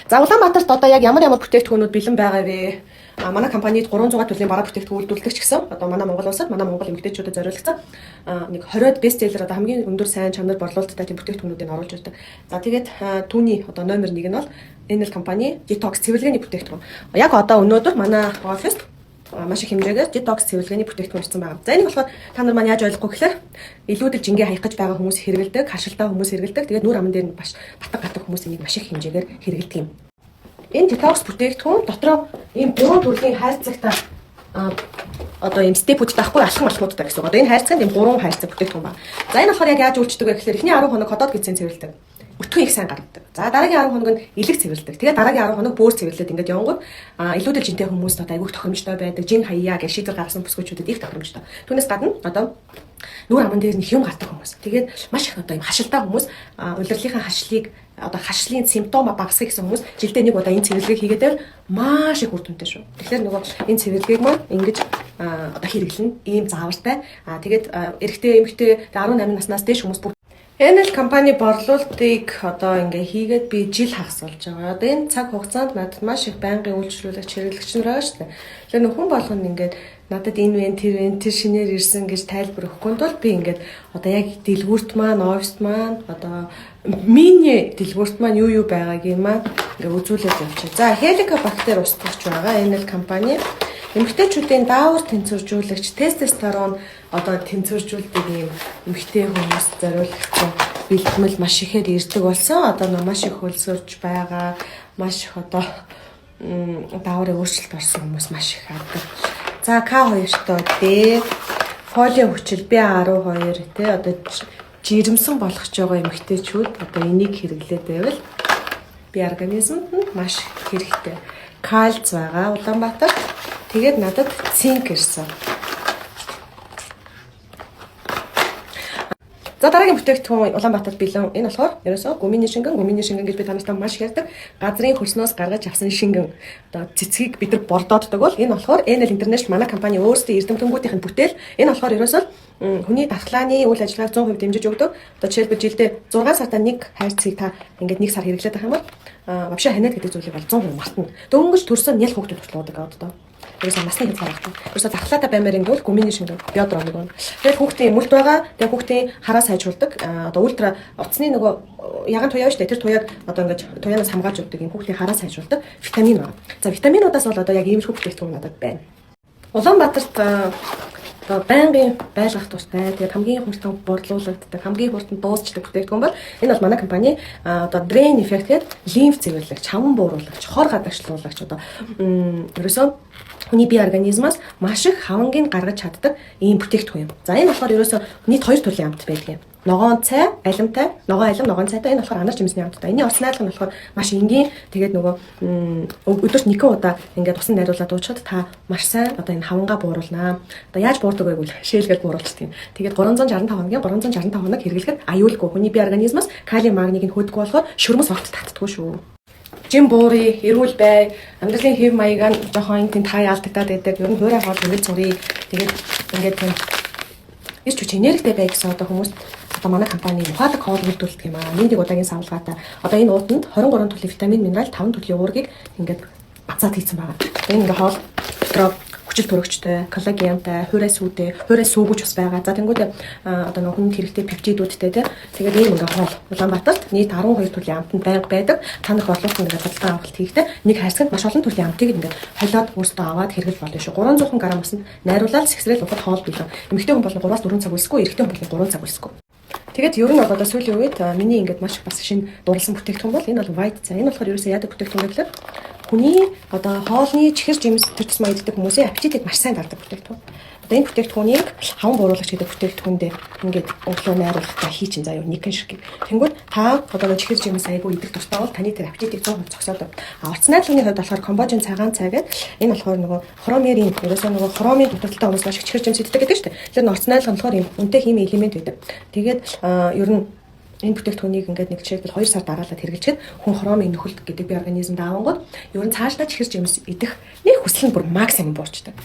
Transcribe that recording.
За, Улаанбаатарт одоо яг ямар ямар бүтээгдэхүүнүүд бэлэн байгаа вэ? А манай компанид 300 төрлийн бараа бүтээгдэхүүн үйлдвэрлэдэг ч гэсэн одоо манай Монгол улсад, манай Монгол эмэгтэйчүүдэд зориулагдсан нэг 20-од bestseller, одоо хамгийн өндөр сайн чанар, борлуулалттай тийм бүтээгдэхүүнүүдийг оруулж ирдэг. За, тэгээд түүний одоо номер 1 нь бол NL компани detox цэвэрлэгээний бүтээгдэхүүн. Яг одоо өнөөдөр манай оффист маш их хэмжээгээр detox цэвэрлэгээний бүтээгдэхүүн ирсэн байна. За, энийг болохоор та нар маань яаж ойлгохгүй гэхээр илүүдэл жингээ хаях гэж байгаа хүмүүс хэрэглэдэг, харшилтаа хүмүүс хэрэглэдэг. Тэгээд нүүр аман дээр нь бас батга гардаг хүмүүс энийг маш их хэмжээгээр хэрэглэдэг юм. Энэ detox бүтээгдэхүүн дотроо ийм гурван төрлийн хайрцагтай, одоо ийм step үүдтэй байхгүй, алхам алхмуудтай гэсэн үг. Одоо энэ хайрцагт ийм гурван хайрцаг бүтээгдэхүүн байна. За, энэ болохоор яг яаж үйлчдэг вэ гэхээр эхний 10 хоног ходоод гэдсийн цэвэрлэдэг. Өтгөн их сайн гаргадаг. За, дараагийн 10 хоног нь элэг цэвэрлэдэг. Тэгээд дараагийн 10 хоног бөөр цэвэрлээд ингээд явангууд илүүдэл жинтэй хүмүүст одоо айгүйх тохиромжтой байдаг. Жин хаяа гэж шийдвэр гаргасан бүсгүйчүүдэд их тохиромжтой. Түүнээс гадна одоо нүүр аман дээр нэг юм гардаг хүмүүс. Тэгээд маш их одоо юм хашилтаа хүмүүс, улирлынхаа хашлыг, одоо хашлын симптом багасгах гэсэн хүмүүс жилдээ нэг удаа энэ цэвэрлэгийг хийгээд байвал маш их үр дүнтэй шүү. Тэгэхээр нөгөө энэ цэвэрлэгийг маань ингэж одоо хэрэглэнэ ийм заавартай. Тэгээд эрэгтэй, эмэгтэй, 18 наснаас дээш хүмүүс бүгд. NL компани борлуулалтыг одоо ингээ хийгээд би жил хагас болж байгаа. Одоо энэ цаг хугацаанд надад маш их байнгын үйлчлүүлэгч, хэрэглэгч нар байгаа шүү дээ. Тэгэхээр нөх хүн болгоно ингээд надад энэ вэ, тэр вэ, тэр шинээр ирсэн гэж тайлбар өгөхгүй тул би ингээд одоо яг дэлгүүрт маань, оффист маань, одоо миний дэлгүүрт маань юу юу байгааг юм маань ингээ үзүүлээд явчих. За, Helicobacter устгагч байгаа NL компани. Эмэгтэйчүүдийн даавар тэнцвэржүүлэгч, тестостерон одоо тэнцвэржүүлдэг ийм эмэгтэй хүмүүс зориулагдсан бэлтгэл маш ихээр ирдэг болсон. Одоо нөө маш их хөлсөрж байгаа, маш их одоо дааврын өөрчлөлт орсон хүмүүс маш их авдаг. За, К2-той D, фолийн хүчил B12 те, одоо жирэмсэн болгож байгаа эмэгтэйчүүд одоо энийг хэрэглээд байвал бие организмд нь маш хэрэгтэй. Кальц байгаа Улаанбаатар. Тэгээд надад цинк ирсэн. За, дараагийн бүтээгдэхүүн Улаанбаатарт бэлэн. Энэ болохоор ерөөсөө гүминий шингэн, гүминий шингэн гэж би та нартай маш их ярьдаг. Газрын хөрснөөс гаргаж авсан шингэн. Одоо цэцгийг бид нар бордооддаг бол энэ болохоор NL International манай компани өөрсдийн эрдэмтэнгүүдийнх нь бүтээл. Энэ болохоор ерөөсөө хүний дархлааны үйл ажиллагааг 100% дэмжиж өгдөг. Одоо жишээлбэл жилдээ 6 сартаа нэг хайрцгийг та ингээд нэг сар хэрэглээд байх юм бол вообще ханиад гэдэг зүйлийг бол 100% мартна. Дөнгөж төрсөн нялх хүүхдүүд хүртэл уудаг одоо. Ерөөсөө насны хязгаар байхгүй. Ерөөсөө дархлаатай баймаар ингэвэл гүминий шингэн биодром нэг байна. Тэгээд хүүхдийн мөлт байгаа. Тэгээд хүүхдийн хараа сайжруулдаг. Одоо ультра утасны нөгөө яган туяа шүү дээ. Тэр туяаг одоо ингэж туяанаас хамгаалж өгдөг юм, хүүхдийн хараа сайжруулдаг витамин байна. За, витаминуудаас бол одоо яг иймэрхүү бүтээгдэхүүн надад байна. Улаанбаатарт одоо байнгын байлгах дуртай. Тэгээд хамгийн хурдан борлуулагддаг, хамгийн хурдан дуусчдаг бүтээгдэхүүн бол энэ бол манай компани одоо Drain Effect гэдэг лимф цэвэрлэгч, хаван бууруулагч, хор гадагшлуулагч, одоо ерөөсөө хүний бие организмаас маш их хавангийг гаргаж чаддаг ийм бүтээгдэхүүн юм. За, энэ болохоор ерөөсөө нийт хоёр төрлийн амт байдаг юм. Ногоон цай, алимтай, ногоон алим, ногоон цайтай. Энэ болохоор анар жимсний амттай. Энийн орц найдлага нь болохоор маш энгийн. Тэгээд нөгөө өдөрт нэгэн удаа ингээд усан найруулад уучхад та маш сайн одоо энэ хавангаа бууруулнаа. Одоо яаж буурдаг вэ гэвэл шээлгээд бууруулчихдаг юм. Тэгээд 365 хоногийн 365 хоног хэрэглэхэд аюулгүй. Хүний бие организмаас калий, магнийг нь хөөдгөө болохоор шөрмөс огт татдаггүй шүү. Жин буурыг, эрүүл бай, амьдралын хэв маяг нь жоохон энэ тийм та яалтагдаад байдаг. Ер нь хуурай хоол хэрэгэл сурыг. Тэгээд ингээд тийм эрч хүч, энергитэй бай гэсэн одоо хүмүүст одоо манай компани ухаалаг хоол үйлдвэрлэдэг юм аа. Нэг удаагийн савлгаатай. Одоо энэ уутанд 23 төрлийн витамин, минерал, 5 төрлийн уургийг ингээд бацаад хийсэн байгаа. Энэ ингээд хоол дотроо хүчил төрөгчтэй, коллагентай, хуурай сүйтэй, хуурай сүүгүүч бас байгаа. За, тэнгуүдээ одоо нөгөө хүнд хэрэгтэй пептидүүдтэй тий. Тэгээд ийм ингээ хоол Улаанбаатарт нийт 12 төрлийн амтанд байнга байдаг. Та нар борлуулалт ингээд худалдан авалт хийхдээ нэг хайрцагт маш олон төрлийн амтыг ингээд холиод өөрсдөө аваад хэрэглэж болно шүү. 300 г усанд найруулаад сэгсрээл ухад хоол бэлэн. Эмэгтэй хүн болон 3-аас 4 цаг үлсэхгүй, эрэгтэй хүн болон 3 цаг үлсэхгүй. Тэгээд ер нь бол одоо сүүлийн үед миний ингээд маш их бас шинэ дурлсан бүтээгдэхүүн бол энэ бол white цай. Энэ болохоор ерөөсөө яадаг бүтээгдэхүүн вэ гэхээр хүний одоо хоолны чихэр жимс тэр тусмаа иддэг хүмүүсийн аппетитыг маш сайн дардаг бүтээгдэхүүн. Одоо энэ бүтээгдэхүүнийг хаван бууруулагч гэдэг бүтээгдэхүүндээ ингээд өглөө найруулахдаа хийчин заяа нэгэн шиг. Тэнгүүд та одоо чихэр жимс айгүй идэх дуртай бол таны тэр аппетитыг 100% зогсоодог. А орц найдлагын хувьд болохоор Камбожийн цагаан цай гэдэг энэ болохоор нөгөө хромерийн, ерөөсөө нөгөө хромын дутагдaltaй хүмүүс маш их чихэр жимс иддэг гэдэг шүү дээ. Тэр орц найдлага нь болохоор юм үнэтэй химийн элемент байдаг. Тэгээд ер нь энэ бүтээгдэхүүнийг ингээд нэг жишээлбэл 2 сар дараалал хэрэглэчихэд хүн хромын нөхөлт гэдэг бие организмд авангууд ер нь цаашдаа чихэр жимс идэх нэг хүсэл нь бүр максимум буурчдаг.